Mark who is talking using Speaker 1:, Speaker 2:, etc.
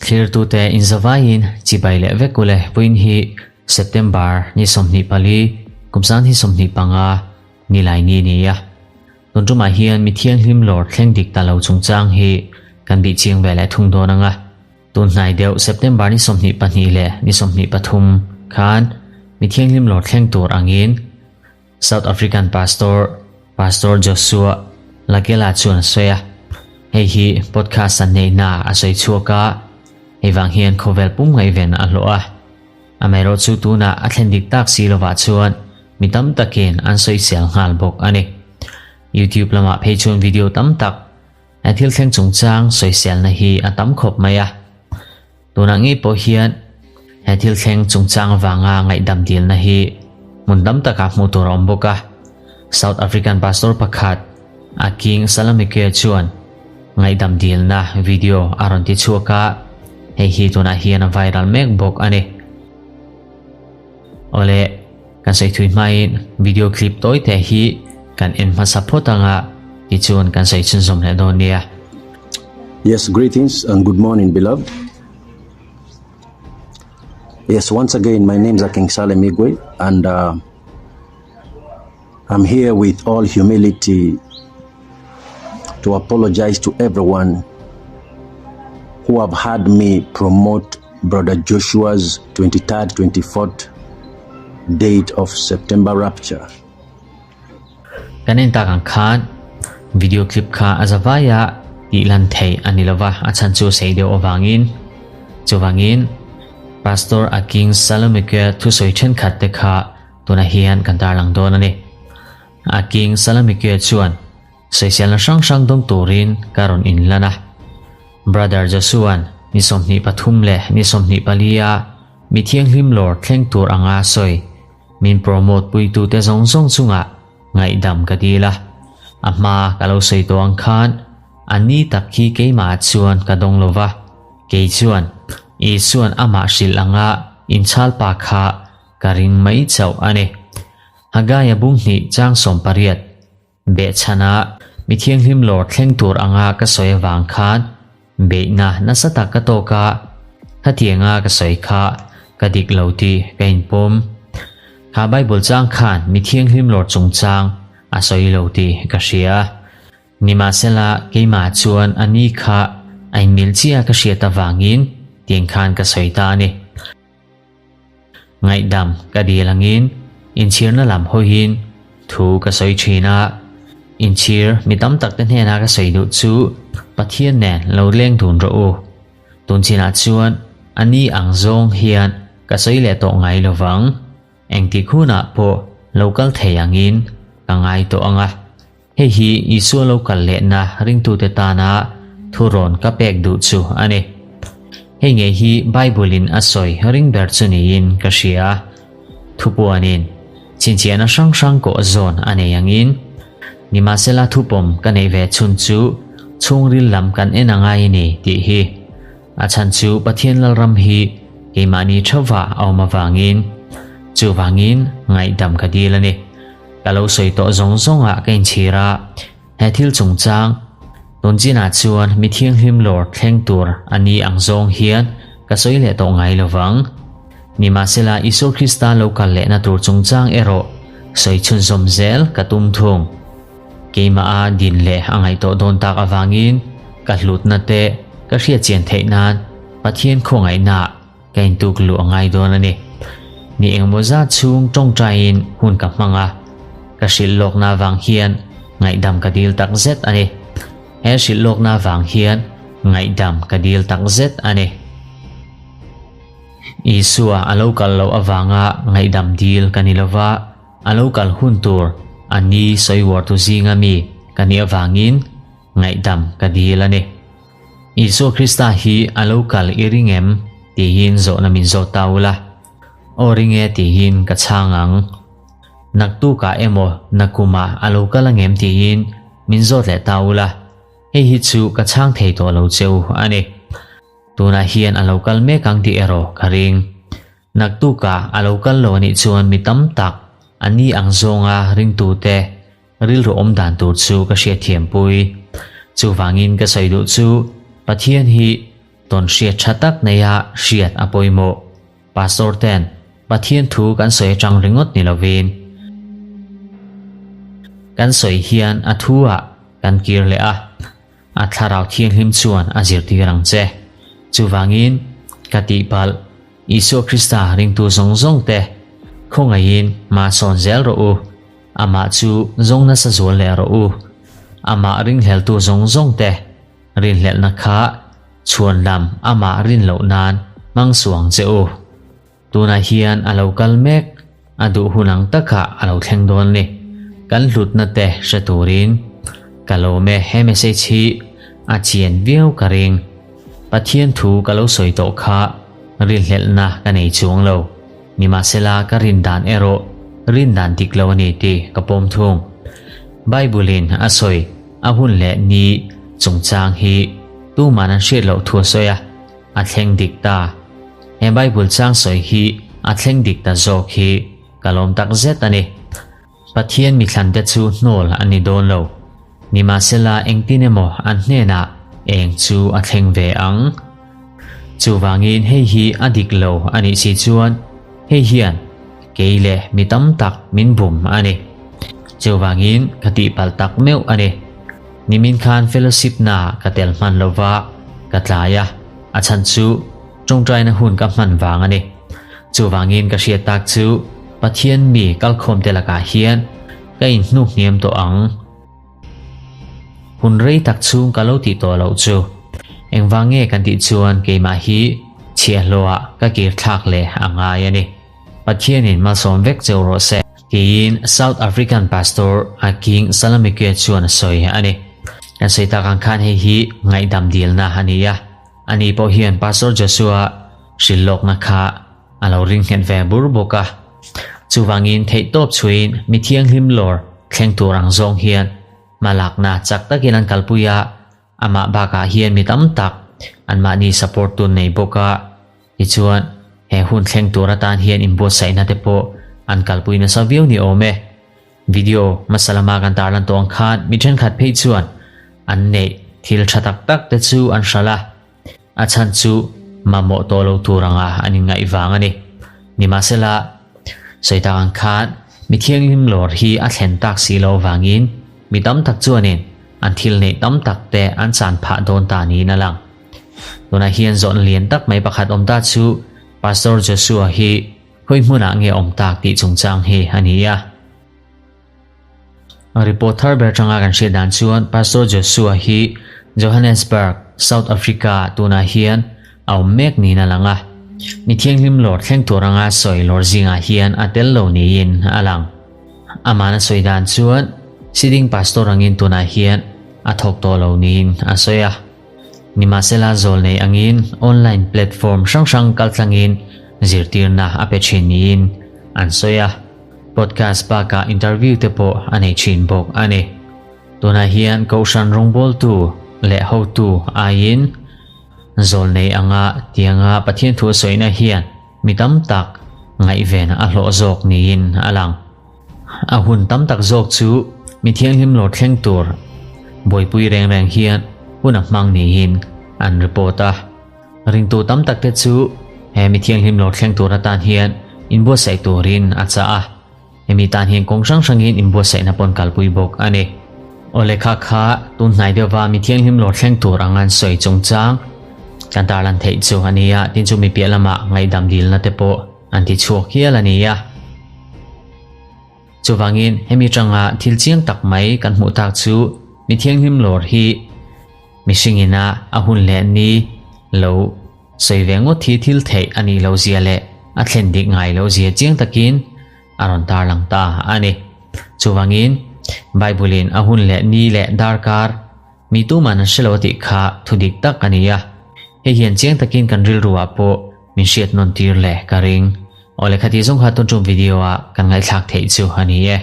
Speaker 1: Thlirtute inzavaiin chibai leh vek ule puin hi September ni 24 kum san hi 25 ni lai ni ni a. Tun tumah hian mi thianghlim lawr thleng dik ta lo chungchang hi kan bih chiang ve leh thung dawn anga. Tun hnai deuh September ni 22 leh ni 23 khan mi thianghlim lawr thleng tur angin South African Pastor Pastor Joshua Lakela chuan a sawi a. Hei hi podcast an nei na a sawi chhuak a, hei vang hian khawvel pum ngaihven a hlawh a. Amaherawh chu tunah a thlen dik tak si lovah chuan mi tam takin an sawi sel nghal bawk a ni. YouTube lamah phei chuan video tam tak he thil thleng chungchang sawiselna hi a tam khawp mai a. Tunah ngei pawh hian he thil thleng chungchang avanga ngaihdam dilna hi hmun tam takah hmuh tur a awm bawk a. South African pastor pakhat Aking Salamike chuan ngaihdam dilna video a rawn ti chhuak a, hei hi tunah hian a viral mek bawk a ni. Awle, kan sawi thui hmain video clip tawi te hi kan en hmasa phawt anga tichuan kan sawi chhunzawm leh dawn nia.
Speaker 2: Yes, greetings and good morning, beloved. Yes, once again, my name is King Salem Igwe, and I'm here with all humility to apologize to everyone who have had me promote Brother Joshua's 23rd, 24th date of September rapture.
Speaker 1: Kan en tak ang khan video clip kha a zavai a tih lan theih a ni lova, a chhan chu sei deuh avangin. Chuvangin Pastor Aking Salomike thusawi thenkhat te kha tunah hian kan tarlang dawn a ni. Aking Salomike chuan sawiselna hrang hrang dawng turin ka rawn inlan a. Brother Joshua'n ni 23 leh ni 24 a mi thianghlim lawr thleng tur anga sawi min promote puitu te zawng zawng chungah ngaihdam ka dil a. A hma ka lo sawi tawh ang khan a ni tak hi keimah chuan ka dawng lova. Kei chuan Isuan amah hrilh anga inchhal pa kha ka ring mai chauh a ni. Haggai-a bung hnih chang 18 behchhana mi thianghlim lawr thleng tur anga ka sawi avang khan beihna nasa tak ka tawk a, khatianga ka sawi kha ka dik lo tih ka inpawm. Kha Bible chang khan mi thianghlim lawr chungchang a sawi lo tih ka hria. Nimahsela keimah chuan a ni kha a inmil chiah ka hriat avangin tiang khan ka sawi ta a ni. Ngaihdam ka dil angin inchhirna lam hawiin thu ka sawi thin a. Inchhir mi tam tak te hnena ka sawi duh chu Pathian nen lo leng dun rawh u. Tun chinah chuan a ni ang zawng hian ka sawi leh tawh ngai lovang. Engtik hunah pawh lo kal thei angin ka ngai tawh ang a. Hei hi Isua lo kal lehna ringtute tana thurawn ka pek duh chu a ni. Hei ngei hi Bible-in a sawi ring ber chu niin ka hria. Thupuanin chhinchhiahna hrang hrang kawh zawn a nei angin nimahsela thupawm ka neih ve chhun chu chhungril lam kan en a ngai a ni tih hi. A chhan chu Pathian Lalram hi keimahni theuhva a awm avangin chuvangin ngaihdam ka dil a ni. Ka lo sawi tawh zawng zawngah ka inchhir a, he thil chungchang tun chinah chuan mi thianghlim lawr thleng tur a ni ang zawng hian ka sawi leh tawh ngai lovang. Nimahsela Isua Krista lo kal lehna tur chungchang erawh sawi chhunzawm zel ka tum thung. Keimah a din leh a ngaih tawh dawn tak avangin ka hlutna te ka hriatchian theih nan Pathian khawngaihnaah ka intuk luh a ngai dawn a ni. Ni engmaw zat chhung tawngtaiin hun ka hmang a, ka hrilh lawkna avang hian ngaihdam ka dil tak zet a ni. He hrilh lawkna avang hian ngaihdam ka dil tak zet a ni. Isua a lo kal loh avanga ngaihdam dil ka ni lova, a lo kal hun tur a ni sawi uartu zinga mi ka nih avangin ngaihdam ka dil a ni. Isua Krista hi a lo kal i ring em tihin zawhna min zawt ta ula, aw ring e tihin ka chhang ang. Naktukah emaw nakumah a lo kal angem tihin min zawt leh ta ula, hei hi chu ka chhang thei tawh lo cheu a ni. Tunah hian a lo kal mek ang tih erawh ka ring. Naktukah a lo kal lo anih chuan mi tam tak a ni ang zawnga ringtute rilru awm dan tur chu ka hriatthiampui. Chuvangin ka sawi duh chu Pathian hi tawn hriat tha tak neia hriat a pawimawh. Pastor ten Pathian thu kan sawi atang ringawt ni lovin kan sawi hian a thu ah kan kir leh a, a thlarau thianghlim chuan a zirtir ang che. Chuvangin ka tihpalh Isua Krista ringtu zawng zawng te khawngaihin hma sawn zel rawh u. Amah chu zawng nasa zual leh rawh u. Amah ringhleltu zawng zawng te rinhlelhna kha chhuan lam amah rin loh nan hmang suang che u. Tunah hian a lo kal mek, a duh hun ang takah a lo thleng dawn ni. Kan hlutna te hre turin ka lawm e he message hi a chian viau ka ring. Pathian thu ka lo sawi tawh kha rinhlelhna ka nei chuang lo. Nimahsela ka rin dan erawh rin dan dik lo a ni tih ka pawm thung. Bible-in a sawi a hun leh ni chungchang hi tuman an hriat loh thu a sawi a, a thleng dik ta. He Bible chang sawi hi a thleng dik ta zawk hi ka lawm tak zet a ni. Pathian mithlante chu hnawl an ni dawn lo. Nimahsela engtin emaw an hnenah eng chu a thleng ve ang. Chuvangin hei hi a dik lo a nih si chuan hei hian kei leh mi tam tak min bum a ni. Chuvangin ka tihpalh tak meuh a ni. Nimin khan fellowship na ka tel hman lova ka tlai a, a chhan chu tawngtaina hun ka hman vang a ni. Chuvangin ka hriat tak chu Pathian mi kalkhawmte lakah hian ka inhnuk hniam tawh ang. Hun rei tak chhung ka lo tih tawh loh chu. Engvang nge kan tih chuan keimah hi chhiahhlawhah ka kir thlak leh a ngai a ni. Pathianin malsawm vek cheu rawh se. Tiin South African Pastor Aking Salamike chuan a sawi a ni. Kan sawi tak ang khan hei hi ngaihdam dilna a ni a. Ani pawh hian Pastor Joshua hrilh lawkna kha a lo ring nghet ve bur bawk a. Chuvangin theihtawp chhuiin mi thianghlim lawr thleng tur ang zawng hian hmalakna chak takin an kalpui a, amah bakah hian mi tam tak anmahni support tun nei bawk a. Tichuan, he hun thleng tur atan hian inbuatsaihna te pawh an kalpui nasa viau ni awm e. Video hmasa lama kan tarlan tawh ang khan mi thenkhat phei chuan an neih thil tha tak tak te chu an hralh a, a chhan chu mamawh tawh lo tur anga an inngaih vang a ni. Nimahsela, sawi tak ang khan mi thianghlim lawr hi a thlen tak si loh avangin mi tam tak chuanin an thil neih tam tak te an chan phah dawn ta niin a lang. Tunah hian zawhna lian tak mai pakhat awm ta chu Pastor Joshua hi Khawi hmunah nge awm tak tih chungchang hi a ni a. Report thar ber tanga kan hriat dan chuan Pastor Joshua hi Johannesburg, South Africa tunah hian a awm mek niin a lang a. Mi thianghlim lawr thleng tur anga sawi lawr zingah hian a tel lo niin a lang. Amahna sawi dan chuan Siding Pastor angin tunah hian a thawk tawh lo niin a sawi a. Nimahsela zawlnei angin online platform hrang hrang kaltlangin zirtirna a pe thin niin an sawi a, podcast bakah interview te pawh a nei thin bawk a ni. Tunah hian Kohhran rawngbawltu leh hotu aiin zawlnei anga tianga Pathian thu a sawina hian mi tam tak ngaihven a hlawh zawk niin a lang. A hun tam tak zawk chu mi thianghlim lawr thleng tur buaipui reng reng hian hun a hmang niin an report a. Ringtu tam tak te chu he mi thianghlim lawr thleng tur atan hian inbuatsaih turin a chah a. Hemi tan hian kawng hrang hrangin inbuatsaihna pawn kalpui bawk a ni. Awle kha kha tun hnai deuhva mi thianghlim lawr thleng tur ang an sawi chungchang kan tarlan theih chu a ni a, tin chu mi piah lamah ngaihdam dilna te pawh an ti chhuak hial a ni a. Chuvangin hemi tanga thil chiang tak mai kan hmuh tak chu mi thianghlim lawr hi mihring ina a hun leh ni lo sawi ve ngawt hi thil theih a nih loh zia leh a thlen dik ngai loh zia chiang takin a rawn tarlang ta a ni. Chuvangin Bible in a hun leh ni leh darkar mi tuman an hre lo a tih kha thu dik tak a ni a. Hei hian chiang takin kan rilru ah pawh min hriat nawn tir leh ka ring. Awle khati zawng kha tun tum video ah kan ngaihthlak theih chu a ni e.